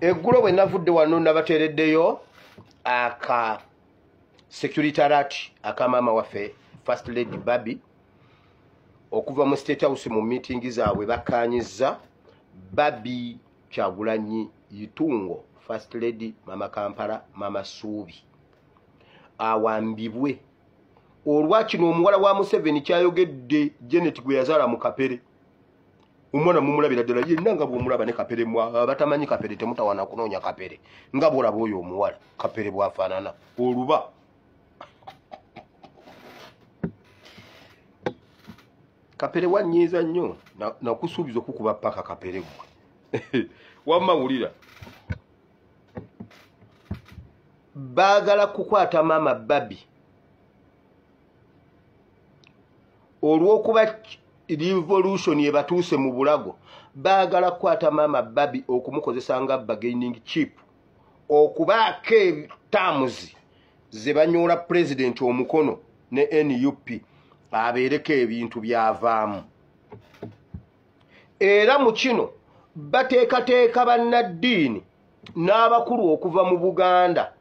Eggulo bwe navudde wano nabateereddeyo aka security alert aka maama waffe First Lady Barbie okuva mu State House mu meeting zaabwe bakkaanyizza Barbie Kyagulanyi Itungo First Lady Mama Kampala Mama Suubi awambibwe olwa kino omuwala wa Museveni kyayogedde Janet gwe yazaala mu Kapere. Omwana mumulabira ddala yenna nga bw'omulaba ne Kapere, abatamanyi Kapere temutawaana kunoonya Kapere nga bw'olaba oyo omuwala Kapere bw'afaanana oluba. Kapere wannyiiza nnyo, nakusuubiza okukuba paka Kapere gwe. Wamma wulira. Baagala kukwata maama Barbie olw'okuba revolution ebatuuse mu bulago. Baagala kukwata maama Barbie okumukozesa nga bargaining chip okubaako terms ze banyoola pulezidenti omukono ne NUP abeereko ebintu byavaamu. Era mu kino bateekateeka bannaddiini n'abakulu okuva mu Buganda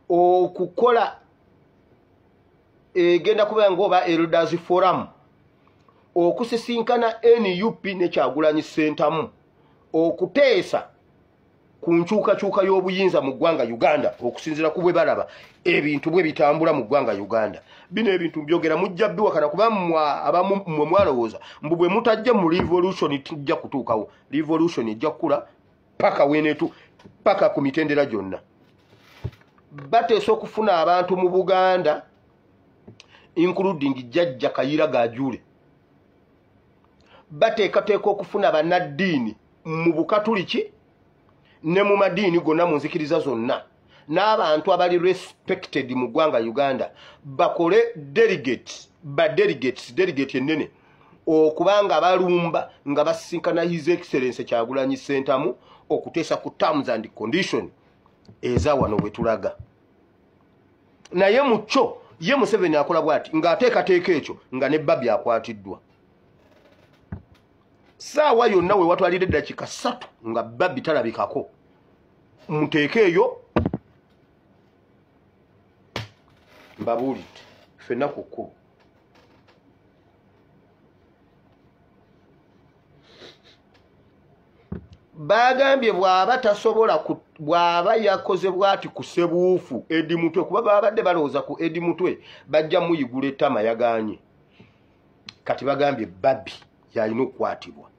okukola egenda kubeera ng'oba Elders Forum okusisinkana NUP ne Kyagulanyi Ssentamu okuteesa ku nkyukakyuka y'obuyinza mu ggwanga Uganda okusinziira ku bwe balaba ebintu bwe bitambula mu ggwanga Uganda. Bino ebintu mbyogera mujja biwakana kuba abamu mmwe mwalowooza mbu bwe mutajja mu revolution tujja kutuukawo. Revolution ejja kukula paka wenetu paka ku mitendera gyonna. Bateesa okufuna abantu mu Buganda including Jjajja Kayira Gajule. Bateekateeka okufuna bannaddiini mu Bukatuliki ne mu madiini gonna mu nzikiriza zonna n'abantu abali respected mu ggwanga Uganda bakole delegates, ba delegates, delegate ennene okubanga balumba nga basisinkana His Excellency Kyagulanyi Ssentamu okuteesa ku terms and condition eza wano we tulaga. Naye mu kyo ye Museveni akola bw'ati ng'ateekateeka ekyo nga ne Barbie akwatiddwa. Saawa yonna we watwalira eddakiika 3 nga Barbie talabikako, muteeke eyo mbabuulidde ffenna ku kkubo. Bagambye bw'aba tasobola, bw'aba yakoze bw'ati ku Ssebuufu Eddie Mutwe, kuba babadde balowooza ku Eddie Mutwe bajja muyigula ettama, yagaanye. Kati bagambye Barbie yalina okukwatibwa.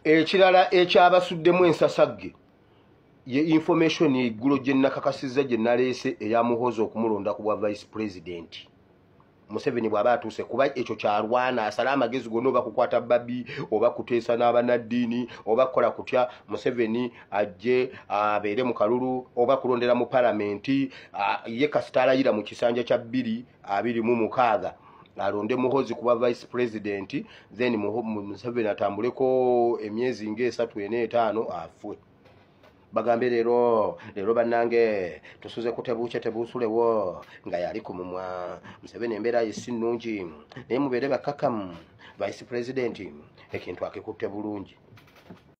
Ekirala ekyabasuddemu ensasagge ye information eggulo gye nakakasizza gye naleese eya Muhoozi okumulonda ku bwa vice president. Museveni bw'aba atuuse kuba ekyo kyalwana asale amagezi gonna oba kukwata Barbie oba kuteesa n'abannaddiini oba kukola kutya, Museveni ajje abeere mu kalulu oba kulondera mu palamenti, ye kasita alayira mu kisanja kya 2026 alonde Muhoozi kuba vice president, then Museveni atambuleko emyezi ng'esatu 4 5 afwe. Bagambe leero leero bannange tusuze kutebuukye tebuusulewo nga yali ku mumwa. Museveni embeera ye si nnungi naye mubeere bakkakkamu, vice president ekintu akikutte bulungi.